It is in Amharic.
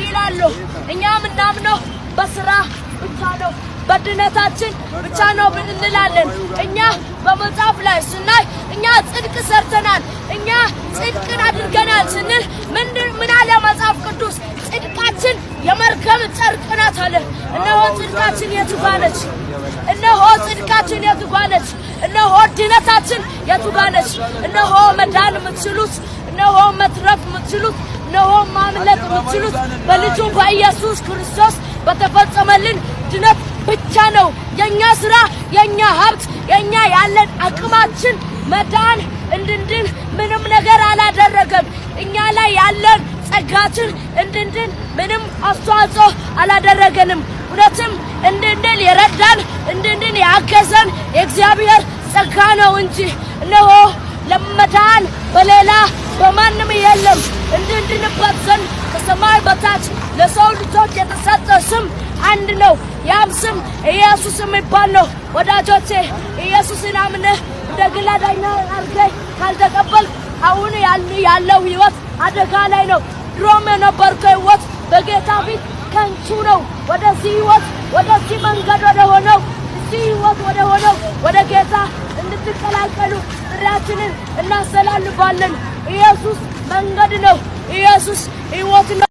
ይላሉ። እኛ ምናምነው በስራ ብቻ ነው፣ በድነታችን ብቻ ነው እንላለን። እኛ በመጽሐፍ ላይ ስናይ እኛ ጽድቅ ሰርተናል፣ እኛ ጽድቅን አድርገናል ስንል ምንድን ምን አለ መጽሐፍ ቅዱስ? ጽድቃችን የመርገም ጨርቅ ናት አለ። እነሆ ጽድቃችን የቱ ጋ ነች? እነሆ ጽድቃችን የቱ ጋ ነች? እነሆ ድነታችን የቱ ጋ ነች? እነሆ መዳን የምትችሉት፣ እነሆ መትረፍ የምትችሉት፣ እነሆ ማምለጥ የምትችሉት በልጁ በኢየሱስ ክርስቶስ በተፈጸመልን ድነት ብቻ ነው። የኛ ስራ፣ የኛ ሀብት፣ የኛ ያለን አቅማችን መዳን እንድንድን ምንም ነገር አላደረገም። እኛ ላይ ያለን ጸጋችን እንድንድን ምንም አስተዋጽኦ አላደረገንም። እውነትም እንድንድን የረዳን፣ እንድንድን ያገዘን የእግዚአብሔር ጸጋ ነው እንጂ እነሆ ለመዳን በሌላ በማንም የለም። እንድንድንበት ዘንድ ከሰማይ በታች ለሰው ልጆች የተሰጠ ስም አንድ ነው። ያም ስም ኢየሱስ የሚባል ነው። ወዳጆቼ፣ ኢየሱስን አምነህ እንደ ግል አዳኝ አድርገህ ካልተቀበልክ አሁን ያለው ህይወት አደጋ ላይ ነው። ድሮም የነበርከው ህይወት በጌታ ፊት ከንቱ ነው። ወደዚህ ህይወት፣ ወደዚህ መንገድ ወደ ሆነው፣ እዚህ ህይወት ወደ ሆነው ወደ ጌታ እንድትቀላቀሉ ጥሪያችንን እናስተላልፋለን። ኢየሱስ መንገድ ነው። ኢየሱስ ህይወት ነው።